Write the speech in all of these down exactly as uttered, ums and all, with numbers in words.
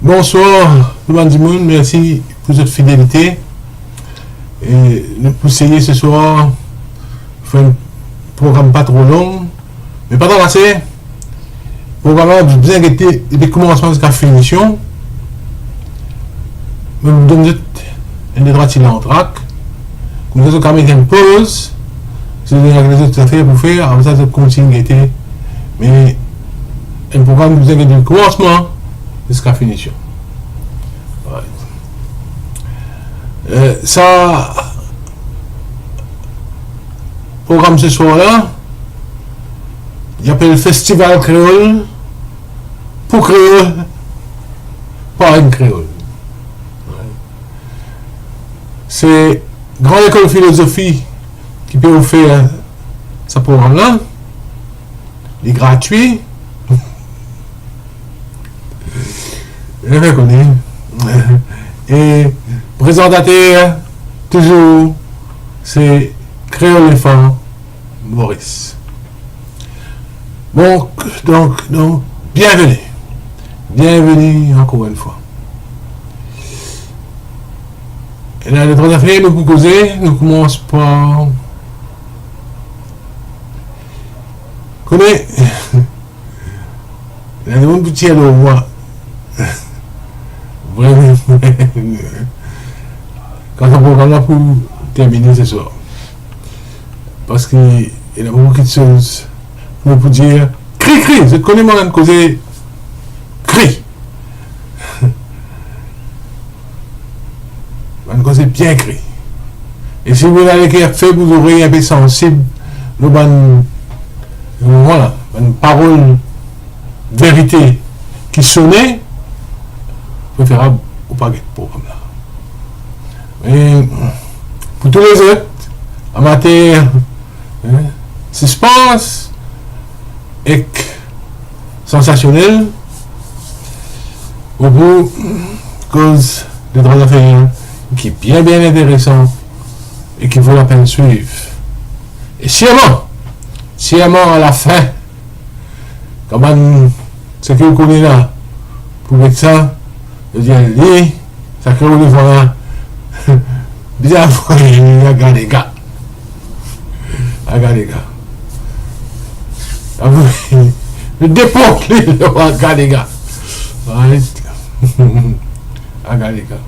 Bonswar tou bann dimoun, mersi pou zot fidelite. E nou pou seye seswar fer enn program pa tro long, me pa tro lase. Program la, bizin gete depi koumansman ziska finision. Me pou donn zot enn de trwa ti lantrak. Koumsa zot kapav met enn poz, si zot ena enn lezot zafer pou fer, apre sa zot kontign gete. Me enn program bizin gete depi koumansman ziska finision. Right. Eh, sa program seswar la, li apel Festival Kreol, pou Kreol, par enn Kreol. Se Gran Lekol Filozofi ki pe ofer sa program la. Li gratwi. Zot kone. E prezantater, touzour, se Kreol F M Moris. Bon, donk, donk, bienveni. Bienveni ankor enn fwa. Ena de trwa zafer nou pou koze, nou koumans par, kone, ena dimoun pou tir lor mwa. Vremem. Kan sa program la pou termine seswar. Parski ena boukou kiksoz pou, pou dir. Kri, kri, zot kone mwa, bann koze kri. Bann koze bien kri. E si ou ena leker feb ou zorey inpe sansib lor bann, vwala, bann parol verite ki sone, preferab ou pa get program la. Me pou tou lezot, amater, hein, sispans ek sansasionel, ou pou koz de trwa zafer ki bien, bien interesan e ki vo lapenn swiv. E sirman, sirman alafin, kan bann seki ou kone la pou get sa, zot dir, li, sa ki ou devan la, bizin avoy li Agalega. Agalega. Avoy li, deport li lor Agalega. Right? Agalega.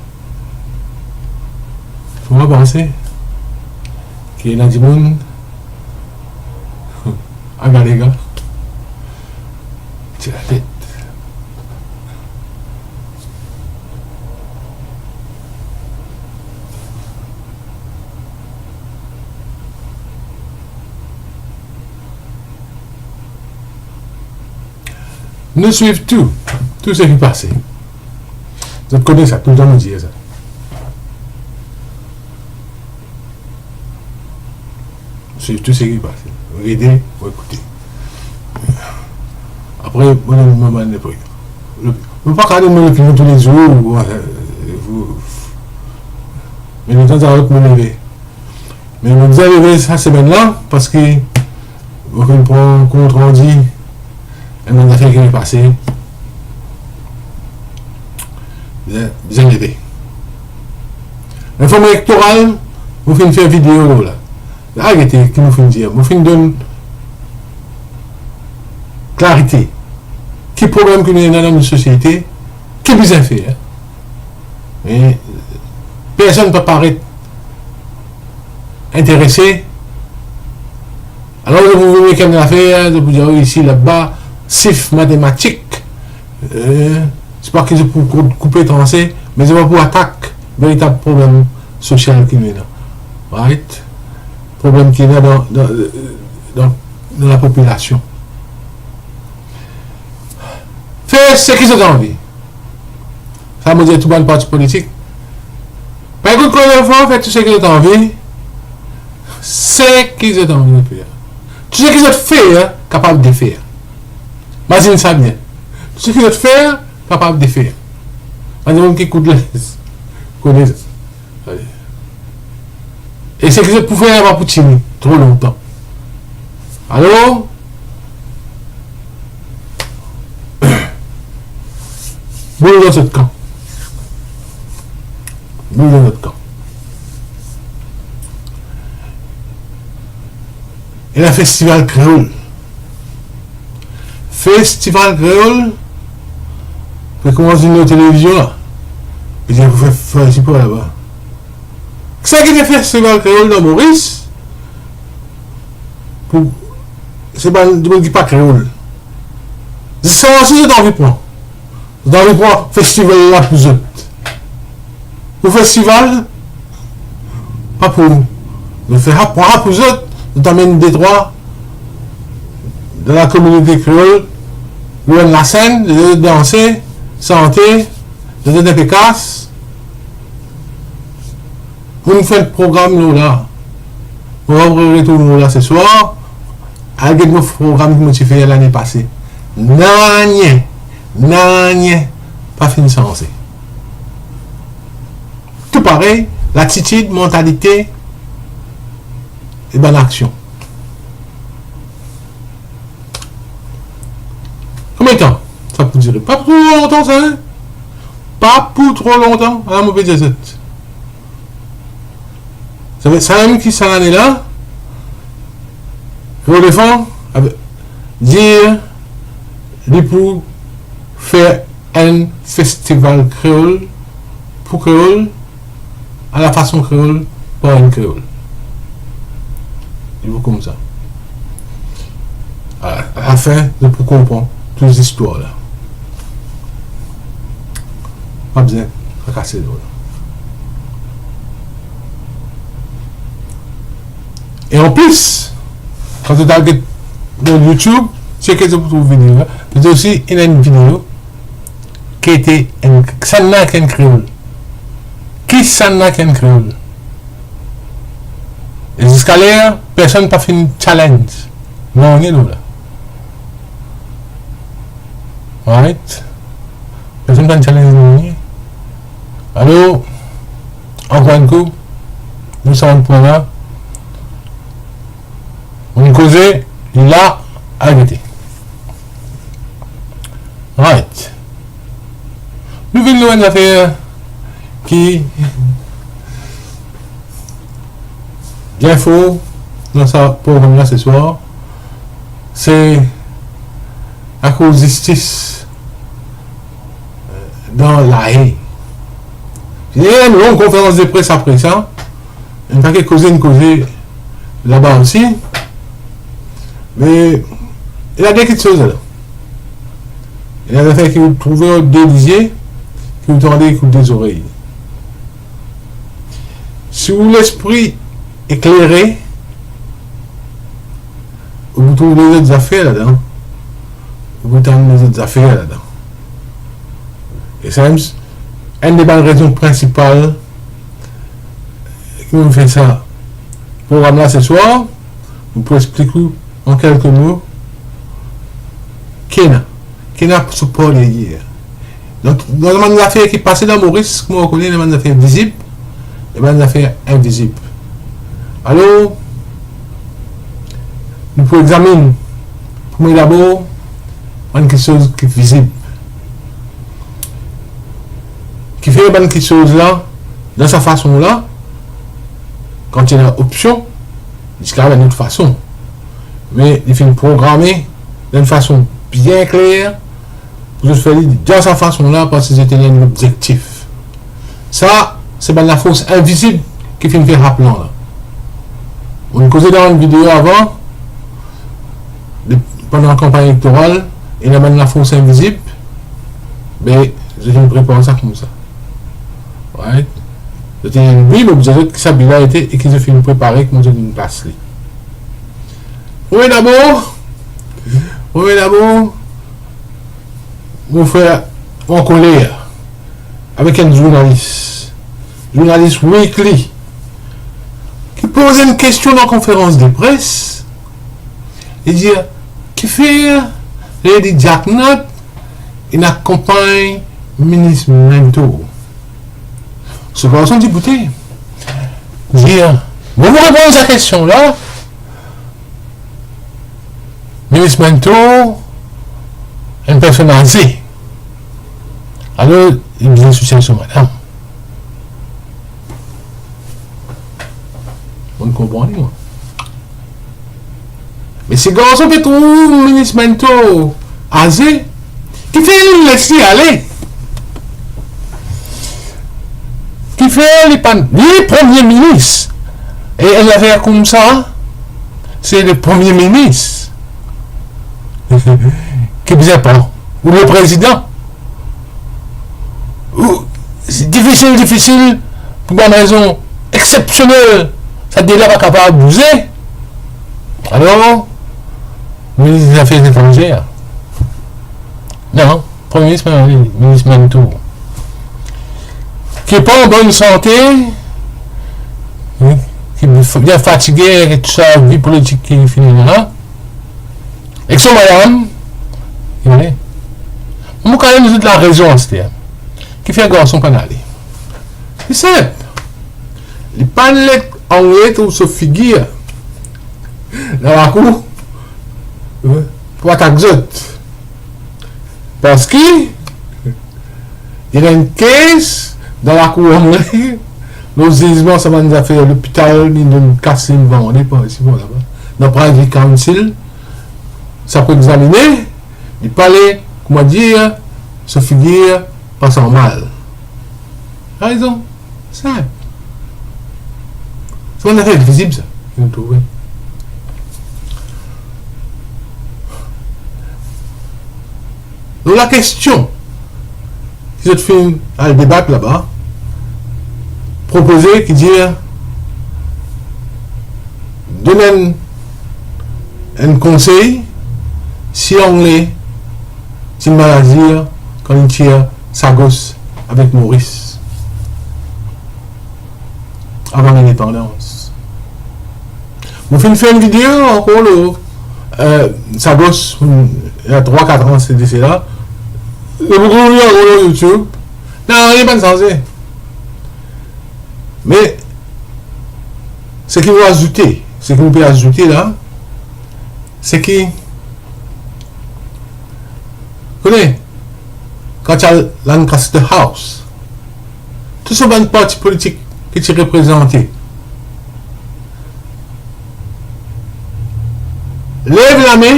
Fo mwa panse ki ena dimoun Agalega ti latet. Nou swiv tou, tou seki pase. Zot kone sa, toultan nou dir sa. Swiv tou seki pase. Rete, ou ekoute. Apre, mo donn mo bann lopinion. Mo pa kapav donn mo lopinion toulezour, ou, ou, ou, me letan sa, mo leve. Me mo bizin leve sa semenn la, parski mo finn pran kontrandi enn bann zafer ki finn pase. Bizin, bizin leve. Reform elektoral, mo finn fer video lor la. La, gete ki mo finn dir. Mo finn donn klarite. Ki problem ki nou ena dan nou sosiete, ki bizin fer, hein? Me personn pa paret interese. Alor, zot pou vinn ek enn zafer, zot pou dir, wi, isi, laba, sif, matematik. Eh, se pa ki zot pou kou-, koupe, transe, me zot pa pou atak veritab problem sosial ki nou ena. Right? Problem ki ena dan, dan, dan, dan lapopilasion. Fer seki zot anvi. Sa mo dir tou bann parti politik. Pa ekout koze fwa, fer tou seki zot anvi. Seki zot anvi fer. Tou seki zot fer, kapav defer. Mazinn sa bien. Tou seki zot fer, kapav defer. Bann dimoun ki kout les, kone sa. E seki zot pou fer, pa pou tini tro lontan. Alor, Boule dan zot kan. Boule dan zot kan. Ena festival kreol. Festival kreol, pe koumans vinn lor televizion la. Pe dir pou fer, fer sipor laba. Kisannla ki fer festival kreol dan Moris, pou, se bann dimoun ki pa kreol. Ziska si zot anvi pran. Zot anvi pran festival la pou zot. Pou festival, pa pou nou. Zot fer sa, pran sa pou zot, zot amenn de trwa dan la kominite kreol, lor enn lasenn, zot danse, sante, zot enn pe kas. Mo'nn fer program lor la. Mo pa pou retourn lor la seswar. Al get mo program ki mo ti fer lane pase. Nanye, nanye pa finn sanze. Tou parey, latitid, mantalite e bann aksion. Konbien tan sa pou dire? Pa pou tro lontan sa, en. Pa pou tro lontan. Ala mo pe dir zot. Sa, samem ki sa lane la, Rodolphe dir li pou fer enn festival kreol, pou kreol, a la fason kreol, par enn kreol. Li pou koumsa. A, a lafin, nou pou konpran tou zistwar la. Pa bizin trakase lor la. E anplis, kan zot al get lor YouTube, seki zot pou trouv video la, zot osi ena enn video ki ete enn, kisannla ki enn kreol. Kisannla ki enn kreol. E ziska ler, personn pa finn challenge nanye lor la. Right? Personn pa finn challenge nanye. Alor, ankor enn kou, nou sa enn pwin la. Mo'nn koze, li la, al gete. Right. Nou vinn lor enn zafer ki bien for dan sa program la seswar, se akoz zistis dan La Haye. Li ena enn long konferans de pres apre sa, enn paket koze, enn koze laba osi. Me ena de kiksoz la. Ena zafer ki ou trouve ar de lizie, ki ou tande ek ou de zorey. Si ou lespri eklere, ou pou trouv lezot zafer ladan. Ou pou tann lezot zafer ladan. E sa mem, enn de bann rezon prinsipal ki mo fer sa program la seswar, mo pou explik ou an kelke mo, ki ena, ki ena so par deryer. Donk, dan bann zafer ki pase dan Moris, kouma ou kone, ena bann zafer vizib, e bann zafer invizib. Alor, nou pou examinn, premie dabor, bann kiksoz ki vizib. Kifer bann kiksoz la, dan sa fason la, kan ti ena opsion, li ti kapav enn lot fason. Me li finn programe dan enn fason bien kler, pou zot fer li dan sa fason la, parski zot ena enn lobzektif. Sa, se bann lafors invizib ki finn fer sa plan la. Mo'nn koze dan enn video avan, de, pandan kanpagn elektoral, ena bann lafors invizib, be, zot finn prepar sa koumsa. Right? Zot ena enn bi, mo pou dir zot ki sa bi la ete e ki zot finn prepare, kouma zot finn plas li. Premie dabor, premie dabor, mo frer ankoler avek enn zournalis, zournalis Weekly, ki poz enn kestion dan konferans de pres. Li dir, kifer Lady Jacknut inn akonpagn minis Minto? So, par son deboute, dir, mo pou reponn sa kestion la, minis Minto, enn personn aze. Alor, li bizin soutien so madam. Mo'nn konpran li, mwa. Me si garson pe trouv minis Minto aze, kifer li les li ale? Kifer li pa, li premie minis? E enn zafer koumsa, se le premie minis ki bizin pran, ou le prezidan. Ou, se difisil, difisil, pou bann rezon exsepsionel, sa de la pa kapav bouze. Alor, minis zafer etranzer, non, premie minis, minis Minto, ki pa an bonn sante, ki bien fatige ek tou sa vi politik ki fini la, ek so madam, wi. Mo kapav donn zot larezon aster. Kifer garson pa'nn ale? Li sinp. Li pa'nn le angle trouv so figir dan lakour, pou atak zot. Parski ena enn kes dan lakour angle lor zizman sa bann zafer lopital, li donn kas, li vande par isi, par laba. Dan Privy Council, sa pou examine, li pa'le, kouma dir, so figir pa sanmal. Rezon sinp. Sa bann zafer vizib sa, ki nou trouve. Donk lakestion ki zot finn al debat laba, propoze ki dir, donn enn, enn konsey, si Angle ti mal azir kan li tir Sagos avek Moris avan lindepandans. Mo finn fer enn video ankor lor, eh, Sagos, ena trwa, kat an de sela. Zot pou trouv li ankor lor YouTube. Nanye pa'nn sanze. Me seki mo azoute, seki mo pe azoute la, seki, kone, kan ti al Lancaster House, tou sa bann parti politik ki ti reprezante, lev lame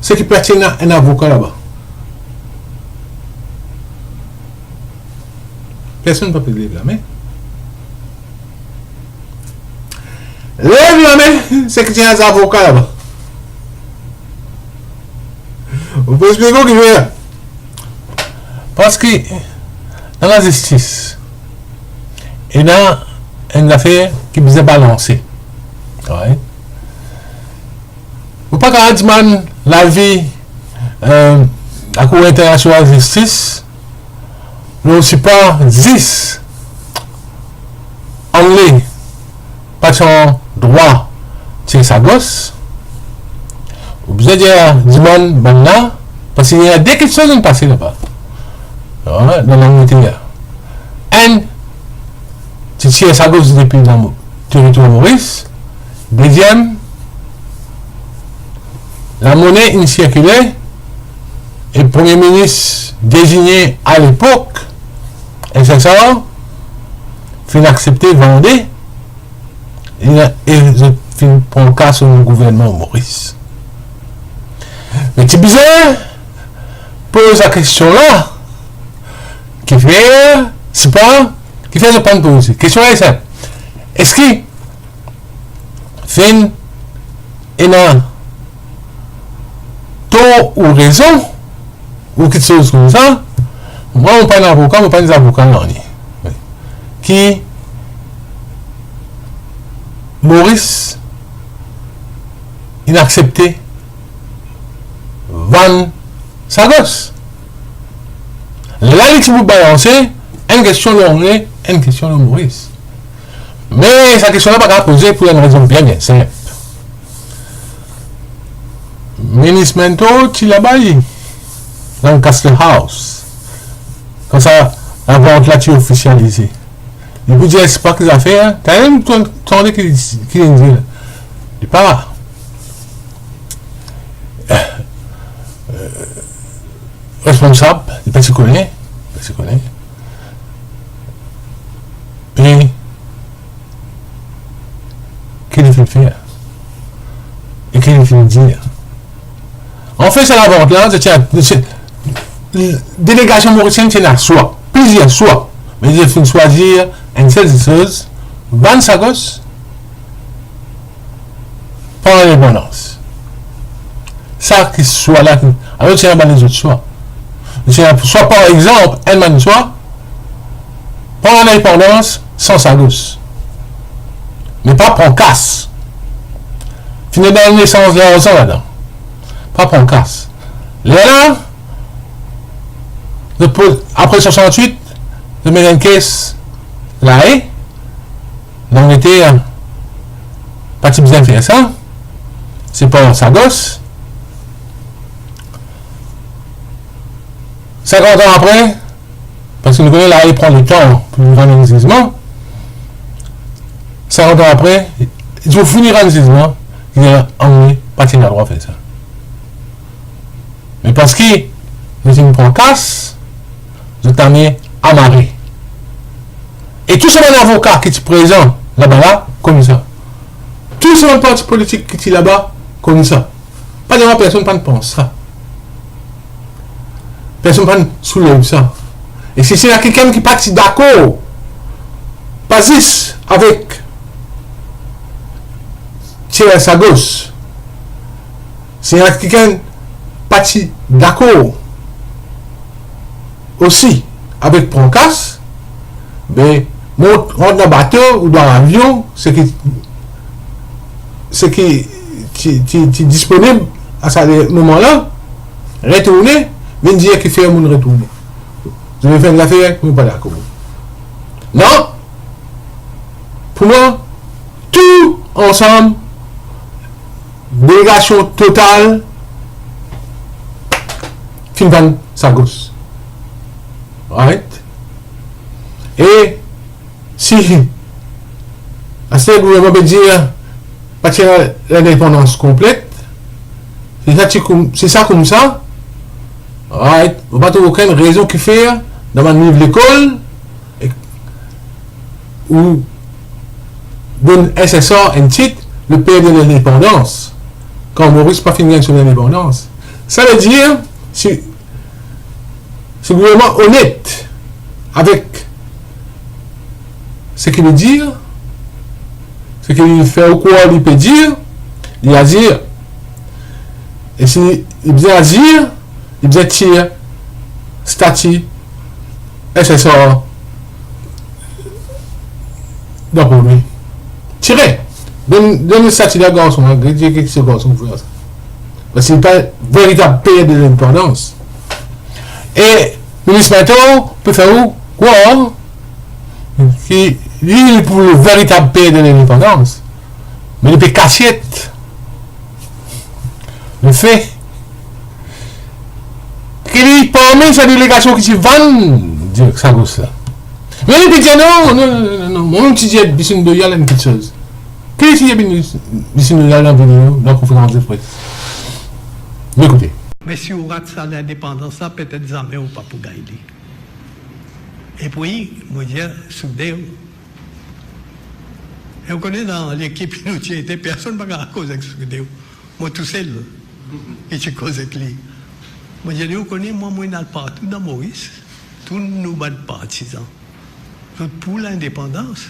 seki pa ti ena enn avoka laba. Personn pa pe lev lame. Lev lame seki ti ena zavoka laba. Ou pou explike kifer? Parski dan lazistis, ena enn zafer ki bizin balanse. Right? Ou pa kapav dimann lavi, eh, Lakour Internasional Zistis, lor sipa zis Angle pa ti an drwa tir Sagos. Ou bizin dir, dimann bann la, parski ena de kiksoz inn pase laba, ah, dan Langleter. Enn, ti tir Sagos depi dan teritwar Moris. Deziem, lamone inn sirkile e Premie Minis dezigne alepok, S S R, finn aksepte vande, e, e zot finn pran kas lor gouvernman Moris. Me ti bizin poz sa kestion la, kifer, sipa, kifer zot pa'nn poze? Kestion la li sinp. Eski finn ena tor ou rezon, ou kiksoz koumsa? Mwa, mo pa enn avoka, mo pa enn zavoka nanye. Ki Moris inn aksepte vann Sagos. Lerla li ti pou balanse enn kestion lor Angle, enn kestion lor Moris. Me sa kestion la pa kapav poze pou enn rezon bien, bien sinp. Minis Minto ti laba li, Lancaster House, kan sa lavant la ti ofisialize. Li pou dir, sipa ki zafer, kan mem tande ki, ki li dir la. Li pa la. Eh, eh, responsab, li pa ti kone, pa ti kone. E ki li finn fer? E ki li finn dir? Anfin, sa lavant la, se ti, se, delegasion morisienn ti ena swa, plizier swa, me li finn swazir enn sel soz, vann Sagos, pran lindepandans. Sa ki swa la ki, alor ti ena bann lezot swa. Ti ena swa, par exanp, enn bann swa, pran lindepandans san Sagos. Me pa pran kas. Finn ena nesans larzan ladan. Pa pran kas. Lerla, zot pou, apre swasant-wit, zot met enn kes La Haye, Langleter pa ti bizin fer sa, se par Sagos. Sinkant an apre, parski nou kone La Haye pran letan pou li rann enn zizman, sinkant an apre, li fini rann zizman, li dir, anmwey pa ti ena drwa fer sa. Me parski zot inn pran kas, zot amenn amare. E tou sa bann avoka ki ti prezan laba la, konn sa. Tou sa bann parti politik ki ti laba, konn sa. Pa devan personn pa'nn pans sa. Personn pa'nn soulev sa. E si, si ena kikenn ki pa ti dakor, pa zis avek Thierry Sagos, si ena kikenn pa ti dakor osi avek pran kas, be, mont, rant dan bato ou dan avion, seki, seki ti, ti, ti disponib a sa moman la, retourne, vinn dir ki fer moun retourne. Zot fer enn zafer, nou pa dakor. Non, pou mwa, tou ansam, delegasion Total finn vann Sagos. Right? E si aster gouvernman pe dir pa ti ena lindepandans konplet, si sa ti koum-, si sa koumsa, right, mo pa trouv okenn rezon kifer dan bann liv lekol, ou donn S S R enn tit, le père de l'indépendance, kan Moris pa finn gagn so lindepandans. Sa ve dir, si, si gouvernman onet avek seki li dir, seki li fer ou krwar li pe dir, li azir. E si li bizin azir, li bizin tir stati S S R dan pou li. Tire. Donn, donn stati la garson la, get, get, get so garson pou fer sa. Parski li pa veritab père de l'indépendance. E minis Mintean pe fer ou krwar ki li pou le veritab père de l'indépendance. Me li pe kasiet lefe ki li parmi sa delegasion ki ti vann Sagos la. Me li pe dir, non, non, non, non, non. Mwa mem ti dir Bisinodoyal enn kiksoz. Ki li ti dir Bisinodoyal dan video, dan konferans de pres? Nou ekoute. Me si ou rat sa lindepandans la, petet zame ou pa pou gagn li. Epi, mo dir, soude ou. E ou kone, dan lekip nou ti ete, personn pa kapav koz ek Trudeau. Mo tousel ki ti koz ek li. Mo dir li, ou kone, mwa, mo inn al partou dan Moris, tou nou bann partizan, zot pou lindepandans.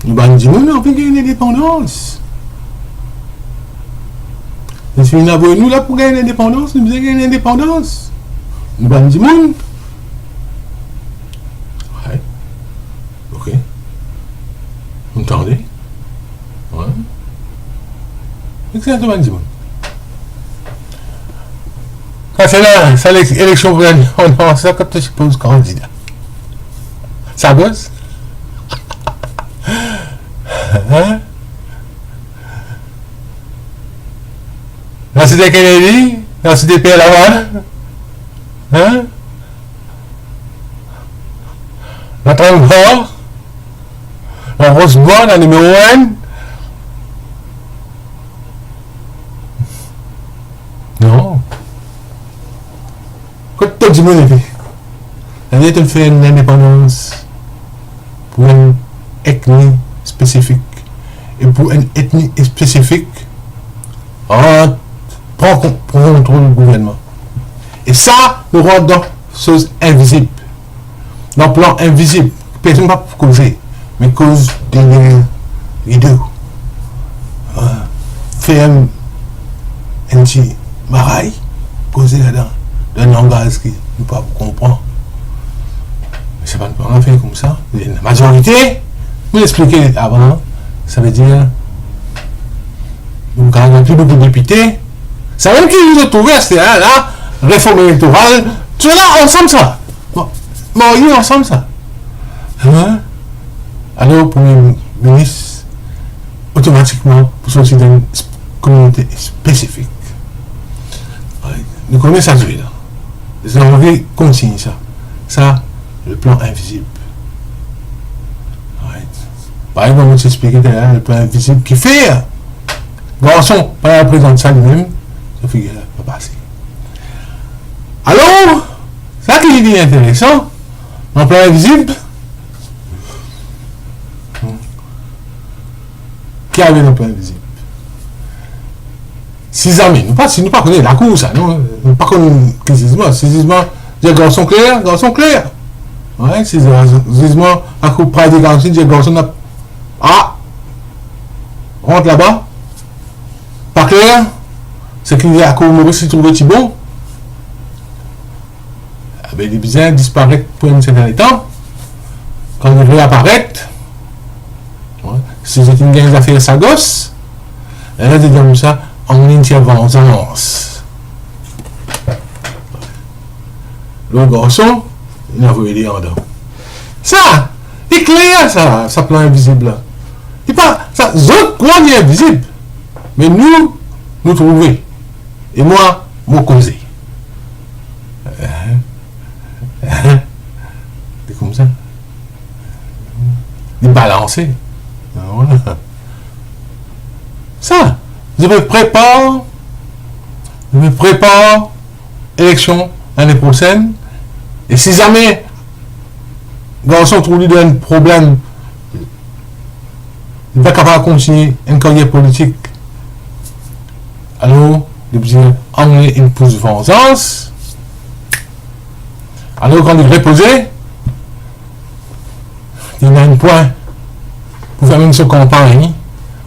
Nou bann dimoun anvi gagn lindepandans. Zot finn avoy nou la pou gagn lindepandans, nou bizin gagn lindepandans. Nou bann dimoun. Wi. Ok. Ou tande? Wi. Exakteman, dimoun. Kan se la, sa le-, eleksion pou gagn, on, on, sa kot to sipoz kandida. Sa boz? Hein? Monseigneur Kennedy, La Site Per laba, hein? La Trann Gran, la Ros Bwa, la nimero enn. Non. Kot to dimoun ete? Savedir to fer enn lindepandans pou enn etni spesifik. E pou enn etni spesifik, rant, pran kon-, pran kontrol gouvernman. E sa, nou rant dan soz invizib. Dan plan invizib, personn pa pou koze, me koz deryer rido. Ah, ferm enn ti maray, koze ladan, dan langaz ki nou pa pou konpran. Me sa pa, nou pa fer koumsa. Mazorite, mo explike avan, savedir, nou kapav gagn pli boukou depite. Samem ki nou trouve aster la, reform elektoral, tou la ansam sa. Bon, marye ansam sa. Hein? Alor, Premie Minis, otomatikman, pou sorti dan enn sp-, kominote spesifik. Right. Nou kone sa zwe la. Zot anvi kontign sa. Sa, le plan invizib. Right. Parey mo ti explike taler, le plan invizib ki fer garson pa reprezant sa limem, so figir la pa pase. Alor, sa ki vinn interesan, dan plan invizib, ki arive dan plan invizib? Si zame, nou pa, si nou pa kone lakour sa, non? Nou pa konn ki zizman. Si zizman dir garson kler, garson kler. Wi, si zizman lakour pral dir garson, dir garson, ah, rant laba. Pa kler, seki lakour Moris li trouve ti bon. Abe, li bizin disparet pou enn serten letan. Kan li reaparet, si zot inn gagn zafer sagos, lerla zot dir koumsa, ann ena enn ti vanzans. Lor garson, inn avoy li andan. Sa, li kler sa, sa plan invizib la. Li pa, sa, zot krwar li invizib. Me nou, nou trouve. E mwa, mo koze. Li koumsa. Li balanse. Sa, zot pe prepar, zot pe prepar eleksion lane prosenn. E si zame garson trouv li dan enn problem, li pa kapav kontigne enn karyer politik. Alor, li bizin amenn enn pous vanzans. Alor, kan li repoze, li ena enn pwin pou fer menm so kanpagn,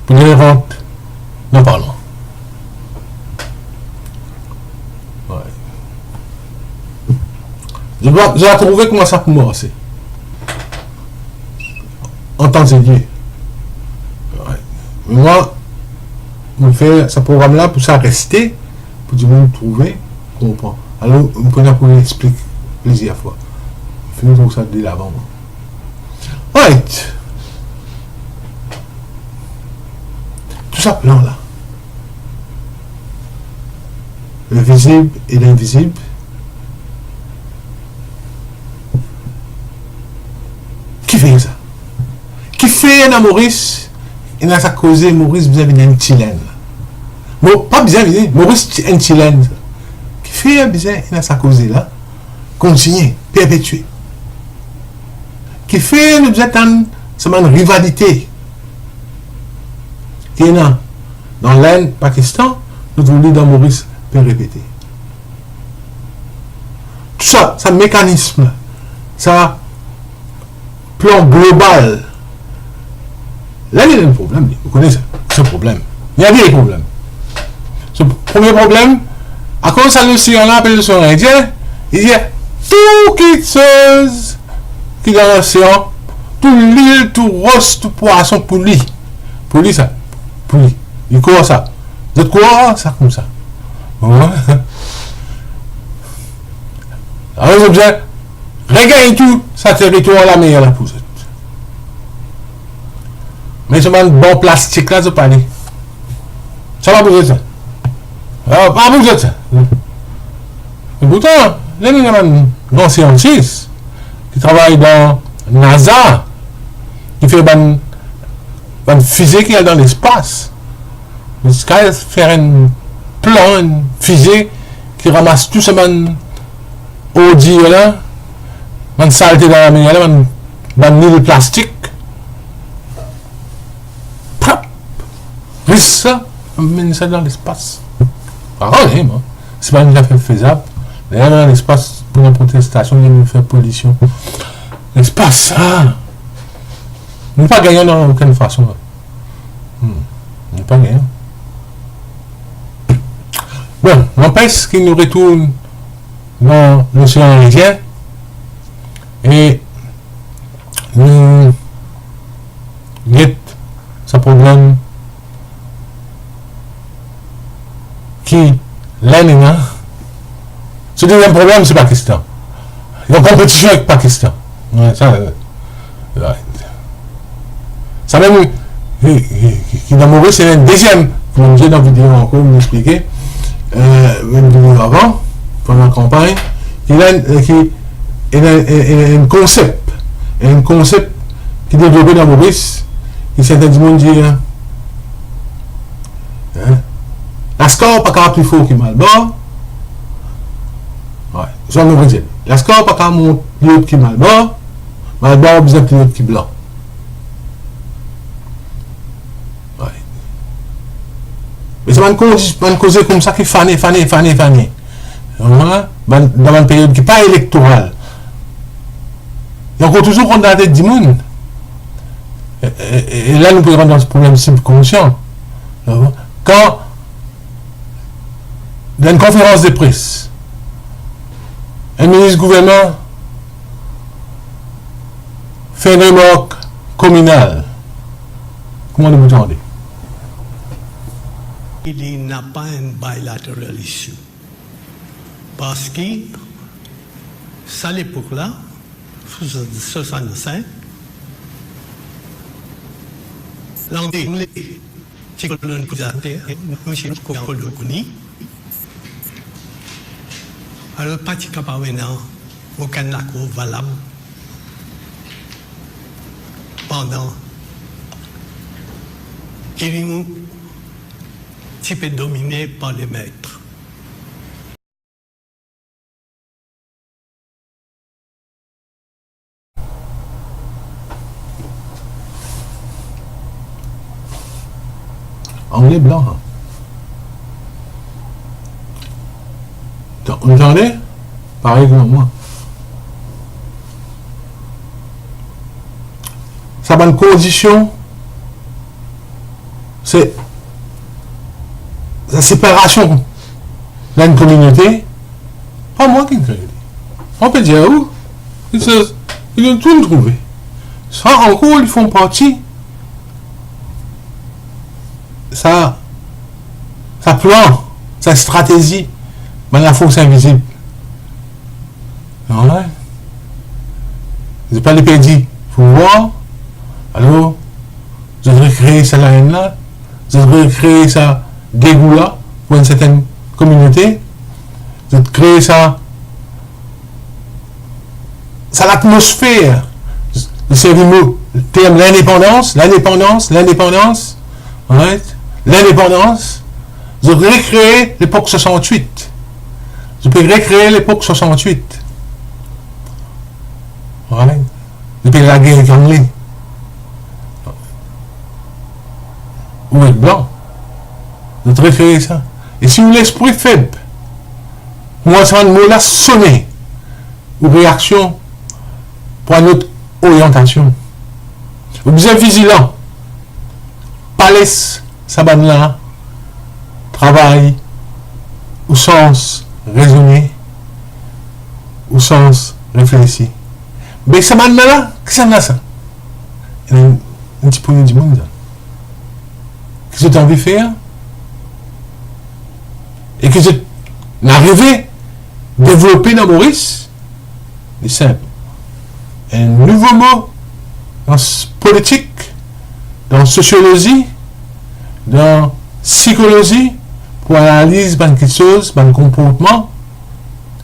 pou li rant dan parlman. Wi. Zot va, zot va trouve kouma sa pou marse. An tan e lie. Wi. Me mwa, mo fer sa program la pou sa reste, pou dimoun trouve, konpran. Alor, mo pou ena pou explik plizier fwa. Finn trouv sa de lavan, mwa. Right. Tou sa plan la, le vizib e linvizib, kifer sa? Kifer dan Moris, ena sa koze Moris bizin vinn enn ti lenn? Mo, pa bizin vinn, Moris ti, enn ti lenn. Kifer bizin ena sa koze la kontigne, perpetie? Kifer nou bizin tann sa bann rivalite ki ena dan Lenn, Pakistan, nou trouv li dan Moris pe repete? Tou sa, sa mekanism, sa plan global. La, li ena enn problem, li, ou kone sa, se problem. Li ena de problem. So, premie problem, akoz sa losean la apel losean Indien, li dir tou kiksoz ki dan losean, tou lil, tou ros, tou pwason pou li. Pou li sa, pou li. Li krwar sa. Zot krwar sa koumsa. Alor, zot bizin regagn tou sa teritwar lamer la pou zot. Me sa bann ban plastik la, zot pa le. Sa pa pou zot sa. Ah, pa pou zot sa. E pourtan, ena bann gran siantis ki travay dan NASA, ki fer bann, bann fize ki al dan lespas. Ziska fer enn plan, enn fize ki ramas tou sa bann ordir la, bann salte dan lamer la, bann, bann nil plastik. Prap! Risk sa, amenn sa dan lespas. Aranze mwa. Se pa enn zafer fezab. Ler nou al dan lespas pou enn protestasion, nou fer polision. Lespas, ah! Nou pa gagnan dan okenn fason la. Hmm. Nou pa gagnan. Bon, nanpes ki nou retourn dan Losean Indien e nou get sa problem ki Lenn ena. So deziem problem, se Pakistan. Li an konpetision avek Pakistan. Wi, sa, euh, right. Sa mem, ki, ki, ki, ki dan Moris, ena enn deziem, kouma mo dir dan video ankor, mo explike, euh, enn video avan, pandan kanpagn, ki ena, euh, ki, ena, ena, ena enn konsep, enn konsep ki devlope dan Moris, ki serten dimoun dir, hein, laskar pa kapav pli for ki Malbar. Wi, sa nou pe dir. Laskar pa kapav mont pli ot ki Malbar. Malbar bizin pli ot ki blan. Wi. Me sa bann koz, bann koze koumsa ki fane, fane, fane, fane. Wi, bann, dan bann period ki pa elektoral. Li ankor touzour rant dan latet dimoun. E, e, e, e la nou pe rant dan problem sibkonsian. Kan, dan enn konferans de pres, enn minis gouvernman fer enn remark kominal, kouma nou pou tande? Li napa enn bilateral issue. Parski sa lepok la, swasannsenk, Langle ti kolonizater, misie koloni, alor pa ti kapav ena okenn lakor valab pandan ki nou ti pe domine par Lemet. Angle blan, hein. Tan-, nou tande? Parey kouma mwa. Sa bann kondision, se sa separasion dan enn kominote, pa mwa ki kree li. Mo pe dir ou, li se, li nou tou trouve. Sa ankor, li finn parti sa, sa plan, sa stratezi bann lafors invizib. Alright. Zot pa le perdi pouvwar, alor zot rekree sa laenn la, zot rekree sa degou la pou enn sertenn kominote, zot kree sa, sa latmosfer, zot servi mo, term lindepandans, lindepandans, lindepandans, right? Lindepandans, zot rekree lepok swasant-wit. Zot pe rekree lepok swasant-wit. Right? Depi lager ek Angle. Ou ek blan. Zot rekree sa. E si ou lespri feb, kouma sa bann mo la sone, ou reaksion pou enn lot oryantasion. Ou bizin vizilan. Pa les sa bann la travay ou sans rezone, ou sans reflesi. Me sa bann la, kisannla sa? Enn, enn ti poigne dimoun sa. Ki zot anvi fer, e ki zot arive devlope dan Moris, li sinp. Enn nouvo mo dan s-, politik, dan sosiolozi, dan sikolozi, pou analiz bann kiksoz, bann konportman,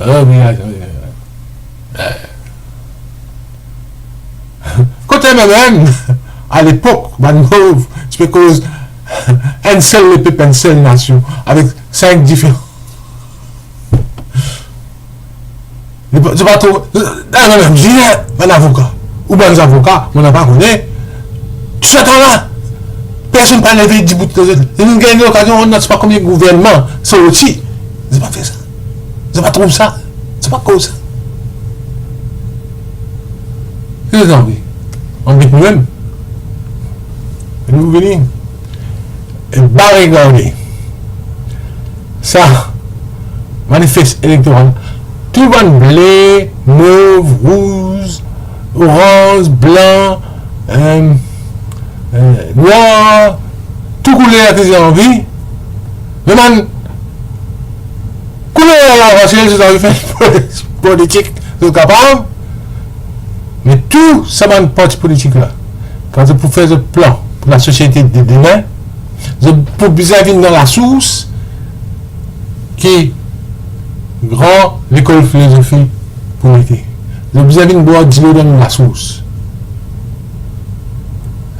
Ah, wi, ah, wi, ah, wi. Kot mem, alepok, bann mov ti pe koz enn sel lepep, enn sel nasion, avek sink diferan. Li pa, li pa tro, ah, non, non, li, bann avoka, ou bann zavoka, mo pa kone, tou sa tan la, personn pa leve dibout. Li gagn lokazion, nou pa konbien gouvernman sorti. Li pa fer sa. Zot pa trouv sa? Zot pa koz sa? Ki zot anvi? Anvi nou mem? Nou vini e ba regarde sa manifes elektoral. Tou bann ble, mov, rouz, oranz, blan, eh, eh, nwar, tou kouler ki zot anvi. Me bann kouler la, paske zot anvi fer politik, zot kapav. Me tou sa bann parti politik la, kan zot pou fer zot plan pou lasosiete de demin, zot pou bizin vinn dan lasours ki gran lekol filozofi pou mete. Zot bizin vinn bwar dilo dan lasours.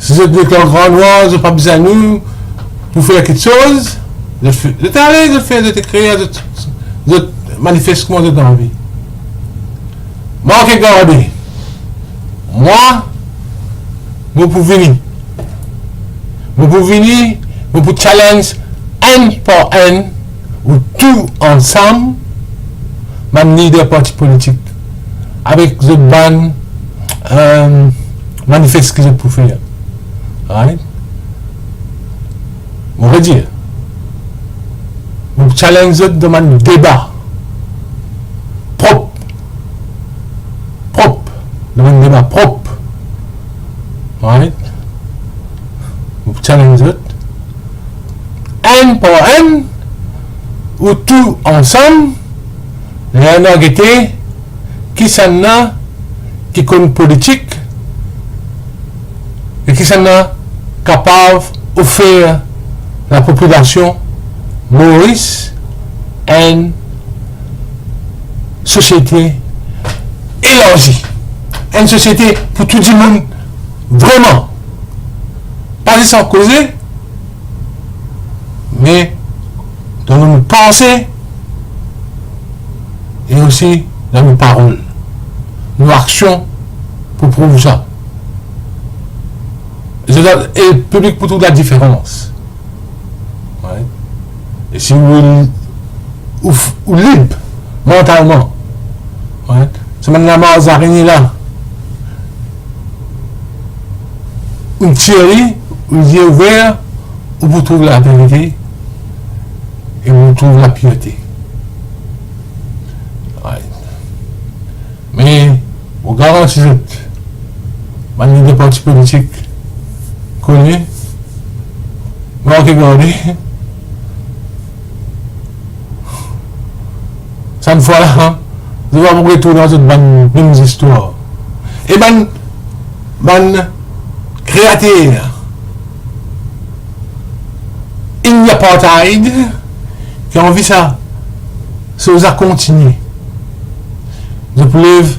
Si zot deklar gran nwar, zot pa bizin nou pou fer kiksoz, zot fe-, zot ale, zot fer, zot ekrir, zot, zot manifes kouma zot anvi. Marke garde, mwa, mo pou vini. Mo pou vini, mo pou challenge enn par enn, ou tou ansam, bann lider parti politik, avek zot bann, eh, manifes ki zot pou fer. Right? Mo redir, mo challenge zot dan bann deba prop, prop, dan bann deba prop. Right? Mo challenge zot enn par enn, ou tou ansam, lerla nou gete kisannla ki konn politik e kisannla kapav ofer lapopilasion Moris enn sosiete elarzi, enn sosiete pou tou dimoun, vreman, pa zis an koze, me dan nou panse e osi dan nou parol, nou aksion pou prouv sa. E, e piblik pou trouv ladiferans. Right? E si ou, ou, ou lib mantalman, right? Sa bann lamar zarenye la, ou tir li, ou zie ouver, ou pou trouv laverite e ou pou trouv lapirte. Right. Me mo garanti zot, bann lider parti politik kone, mo ake garde, sa enn fwa la, zot pa pou retourn dan zot bann mem zistwar. E bann, bann kreater in apartheid ki anvi sa, sa, sa kontinie. Zot pou lev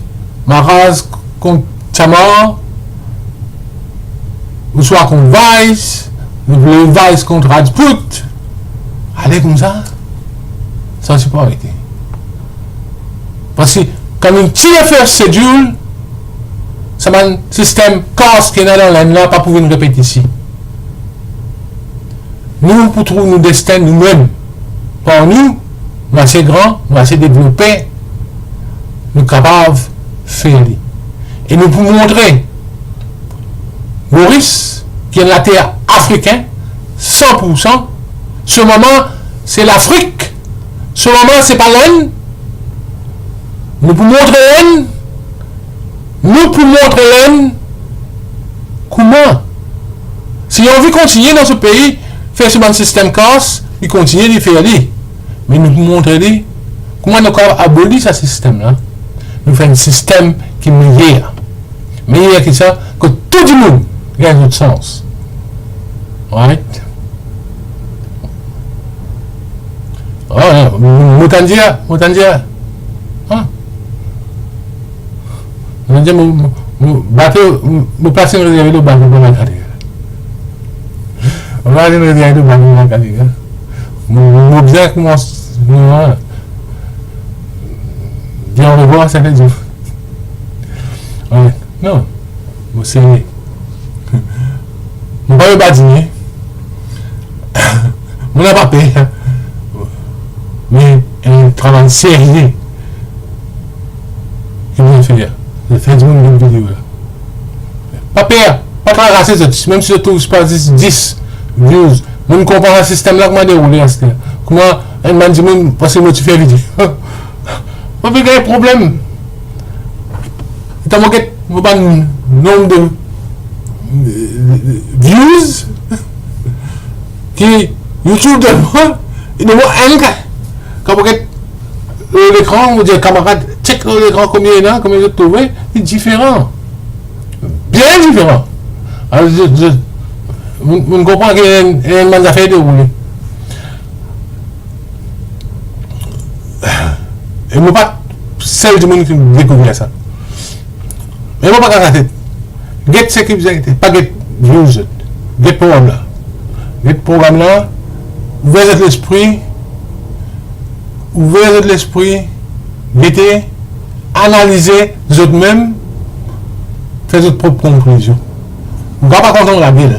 maraz kont Tamar, ouswa kont Vice, zot pou lev Vice kont Rajput. Ale koumsa, sa se pou arete. Paski kan nou tir First Schedule, sa bann sistem kas ki ena dan Lenn la pa pou vinn repet isi. Nou pou trouv nou desten noumem. Par nou, nou ase gran, nou ase devlope, nou kapav fer li. E nou pou montre Moris, ki enn later afrikin, san pou san, so mama se Lafrik, so mama se pa Lenn. Nou pou montre Lenn, nou pou montre Lenn kouma, si li anvi kontinie dan so pei, fer so bann sistem kas, li kontinie, li fer li. Me nou pou montre li kouma nou kapav aboli sa sistem la. Nou fer enn sistem ki meyer. Meyer ki sa, kot tou dimoun gagn zot sans. Right? Ah, mo tann dir, mo tann dir, Mo dir, mo, mo, mo, bato, mo, mo plas enn rezerve lor bato pou al Kaliga. Mo plas enn rezerve lor bato pou al Kaliga. Mo, mo bizin koumans, mo, dir orevwar serten zour. Wi, non, mo serye. Mo pa pe badine. Mo napa per. Me enn travay serye ki mo fer. Fer dimoun vinn video la. Pa per, pa trakase zot, mem si zot trouv pa zis dis views. Mo konpran sa sistem la kouma deroule aster. Kouma enn bann dimoun, paski mo ti fer video, mo pe gagn problem. Letan mo get mo bann nonb de, de, de views ki YouTube donn mwa, li donn mwa enn ka. Kan mo get lor lekran, mo dir kamarad, chek lor lekran konbien ena, konbien zot trouve, li diferan. Bien diferan. Alor, zot, zot, mo, mo konpran ki enn, enn bann zafer deroule. E mo pa sel dimoun ki dekouvrir sa. Me mo pa kas latet. Get seki bizin gete, pa get views zot. Get program la. Get program la, ouver zot lespri, ouver zot lespri, gete, analize zot mem, fer zot prop konklizion. Ou kapav pa kontan mo lagel.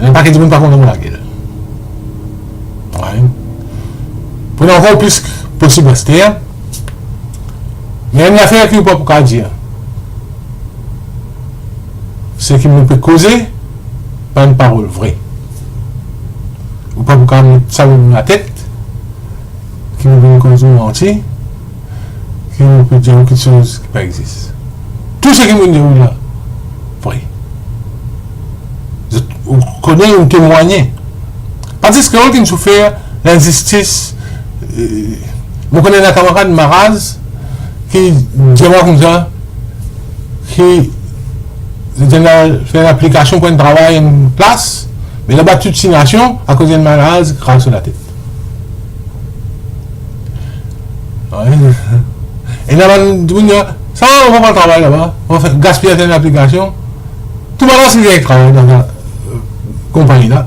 Enn pake dimoun pa kontan mo lagel. Wi. Pou ena ankor plis posib aster, me enn zafer ki ou pa pou kapav dir, seki mo pe koze, bann parol vre. Ou pa pou kapav met sa lor mo latet, ki mo vinn koz ou manti, ki mo pe dir ou kiksoz ki pa existe. Tou seki mo dir ou la, vre. Zot, ou kone, ou temwagne. Patrice Créole ki finn soufer linzistis, eh, mo kone enn kamarad Maraz ki dir mwa koumsa, ki li ti ena fer enn aplikasion pou enn travay enn plas, me laba tou ti nasion akoz enn malad kraz so latet. Wi. Ena bann dimoun dir, sa, mo pa pou al travay laba, mo pa pou gaspiy enn aplikasion. Tou bann la, si li gagn travay dan sa, eh, konpagni la.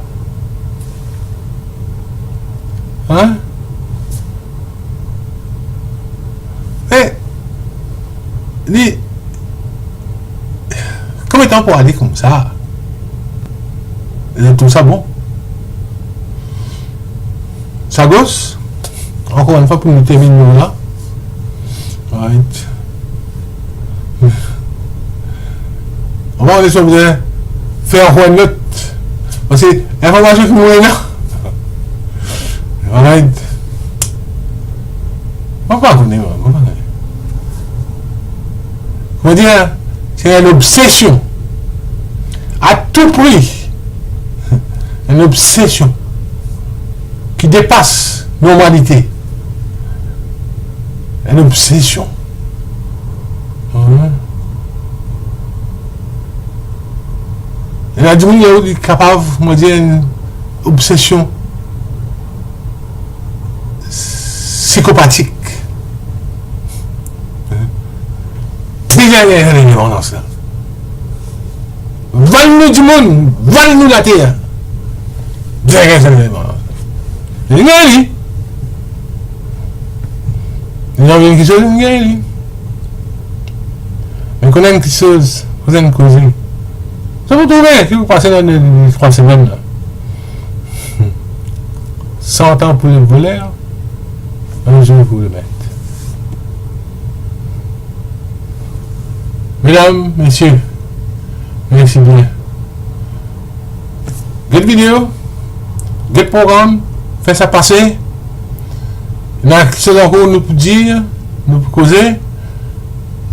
Hein? E li, konbien tan pou ale koumsa? Li trouv sa bon. Sa gos, ankor enn fwa pou nou terminn nou la. Right. Anvan, nou bizin fer ankor enn lot. Paski linformasion ki mo ena. Right. Mo pa kone, mo pa kone. Kouma dir, se enn obsesion. A tou pri. Enn obsesion ki depas normalite. Enn obsesion. Wi. Ena dimoun ki kapav, mo dir, enn obsesion sikopatik. Bizin gagn sa lendepandans la. Vann nou dimoun, vann nou later. Bizin gagn sa lendepandans la. Li gagn li. Li anvi enn kiksoz, li gagn li. Me kone enn kiksoz, koze enn koze. Sa pou trouve ki pou pase dan le trwa semenn la. San tan pou le voler, enn zour pou le met. Medam, mesie, mersi bien. Get video, get program, fer sa pase. Ena kiksoz ankor nou pou dir, nou pou koze,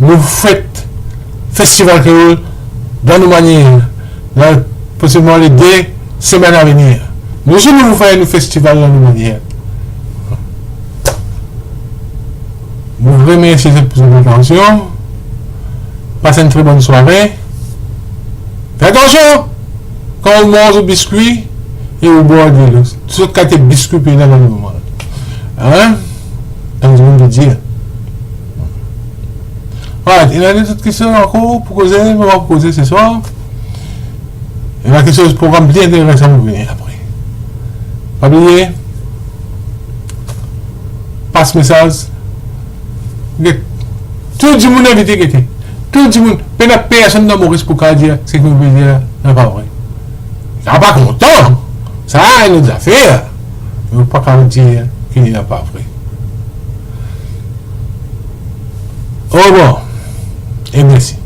nou pou fet festival kreol dan nou manier, dan posibleman le de semenn avenir. Nou osi nou pou fer nou festival dan nou manier. Mo remersie zot pou zot atansion. Pas enn tre bonn sware. Fer atansion kan ou manz ou biskwi e ou bwar dilo. Tou sort kalite biskwi pena dan lemonn. Hein? Kan dimoun pe dir. Alright, ena de lot kestion ankor pou koze, nou va koze se swar. Ena kiksoz program bien interesan pou vini apre. Pa bliye, pas mesaz. Get, tou dimoun invite, gete. Tou dimoun, pena personn dan Moris pou kapav dir seki nou pe dir la, napa vre. Sa pa kontan. Sa, enn lot zafer. Nou pa kapav dir ki li napa vre. Orevoir e mersi.